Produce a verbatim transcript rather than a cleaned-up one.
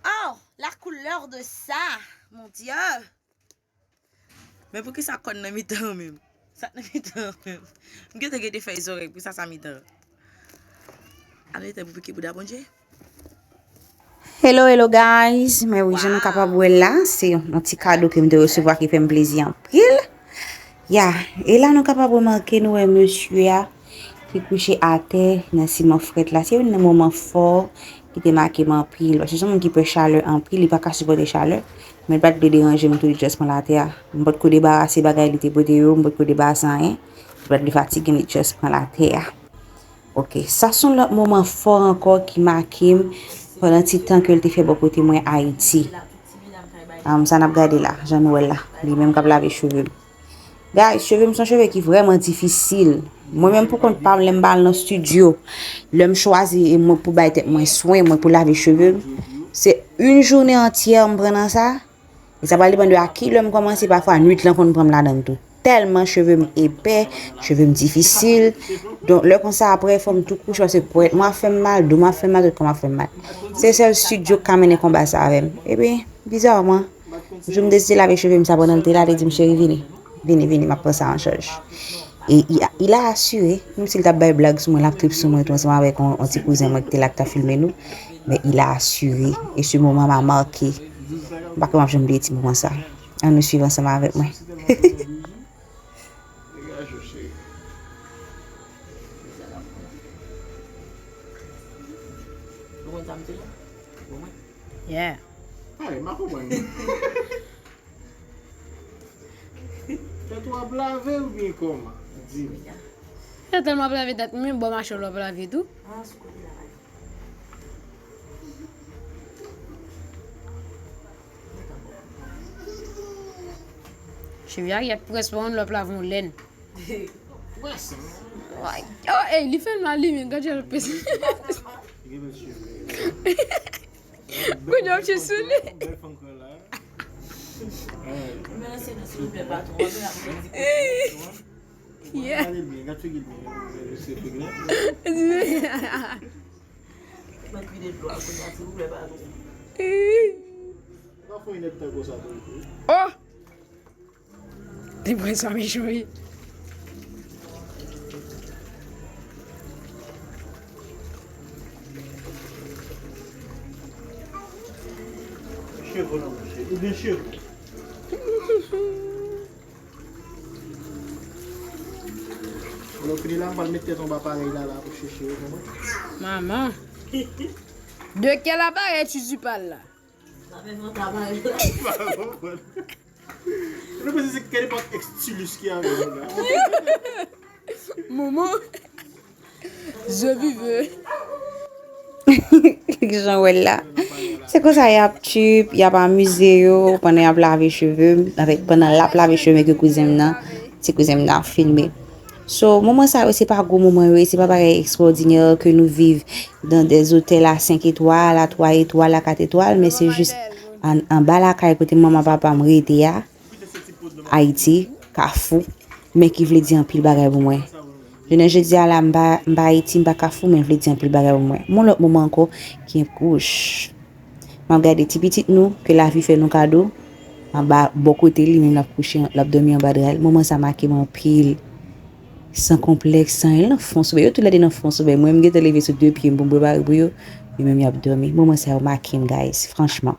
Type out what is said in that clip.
Oh, la couleur de ça, mon Dieu! Men poukisa kòn nan mitan an menm? Sa k nan mitan an menm? M gentan gentan fè zòrèy, poukisa sa mitan an? Ann rete pou pike bouda Bondye. Hello, hello guys. Men wi, jan nou kapab wè la, se yon ti kado ke m te resevwa ki fè m plezi anpil. Ya, e la nou kapab remake, nou wè mesye a ki kouche atè nan siman frèt la. Se youn nan moman fò ki te make m anpil. Paske se yon moun ki pè chalè anpil, li pa ka sipòte chalè. Men li pa t vle deranje m tou, li just pran l atè a. M potko debarase bagay li te pote yo, m potko debarase anyen. Li pa t vle fatige m, li just pran l atè a. Ok, sa se yon lòt moman fò ankò ki make m pandan ti tan ke l te fè bò kote mwen Ayiti. Am, sa n ap gade la, jan nou wè l la, li menm k ap lave cheve m. Guys, cheve m se yon cheve ki vrèman difisil. Mwen menm pou kont pa m, lè m pa al nan estidyo, lè m chwazi e mwen pou bay tèt mwen swen, mwen pou lave cheve m, se yon jounen antyè m pran nan sa. E sa pral depann de a kilè m kòmanse, pafwa nwit lan konn pran m ladan l tou. Tèlman cheve m epè, cheve m difisil. Donk, lè konsa, aprè, fò m tou kouche, paske pwèt mwen ap fè m mal, do mwen ap fè m mal, tout kò m ap fè m mal. Se sèl Sid yo k ka mennen konba sa avè m. Epi, bizarman, jou m deside lave cheve m sa, pandan l te la, li di m, "Cheri, vini. Vini, vini, m ap pran sa an chaj." E il, il a assuré, menm si l t ap bay blag sou mwen, l ap trip sou mwen tou, ansanm avèk yon, yon ti kouzen mwen ki te la, ki t ap filme nou. Men il a assuré. E ce moment m'a marqué. M pa kwè m ap janm bliye ti moman sa. Ann nou swiv ansanm avèk mwen. Yeah. Ay, m pa konprann. Tèt w ap lave oubyen kòman? Di m. Tèt m ap lave, tèt mwen, bò machè w ap lave tou. Cheve a yèt près pa yon lòt lave yon lèn. Près. Way. Oh, ey, li fè l mal, li menm, gad jan l peze. Kounye a, m chita sou li. Bèl fanm pran la. Mwen se nou, silvouplè, patwon. Apre, la, mwen di kote patwon. Yeah. Gade l byen, gade figi l byen. Gade figi l byen. Mwen kwi de dlo a, kounye a, silvouplè, patwon. Pa fè yon nèg tan konsa tou. Oh! Te pran sa mechan wi. Cheve w nan mouche. Ou gen cheve w. Lè w fini la, m pral met tèt anba parèy la, la pou chèche yo, konprann? Maman. De quel appareil tu parles là? Sa fè fè travay la. Nou panse se kèlepòt Extilus ki avè nou la. Momo. Je vive. Jan w wè l la. Se konsa y ap trip, y ap amize yo pandan y ap lave cheve m, avèk, pandan l ap lave cheve ke kouzen m nan, ti kouzen m nan ap filme. So, moman sa yo, se pa gwo moman yo ye, se pa bagay ekstwòdinè ke nou viv dans des hôtels à cinq étoiles, à trois étoiles, à quatre étoiles, men se jis an, anba lakay kote manman papa m rete a, Ayiti, Kafou, men ki vle di anpil bagay pou mwen. Jounen jodi a la, m pa, m pa Ayiti, m pa Kafou, men l vle di anpil bagay pou mwen. Yon lòt moman ankò ki enpwouch. M ap gade ti pitit nou ke lavi fè nou kado anba bò kote li, men l ap kouche, l ap dòmi anba dra l. Moman sa make m anpil. San konplèks, san anyen, l nan fon somèy. Yo tou lè de nan fon somèy. Mwen, m gentan leve sou de pye m pou m prepare pou yo. Yo menm, y ap dòmi. Moman sa yo make m, guys, franchman.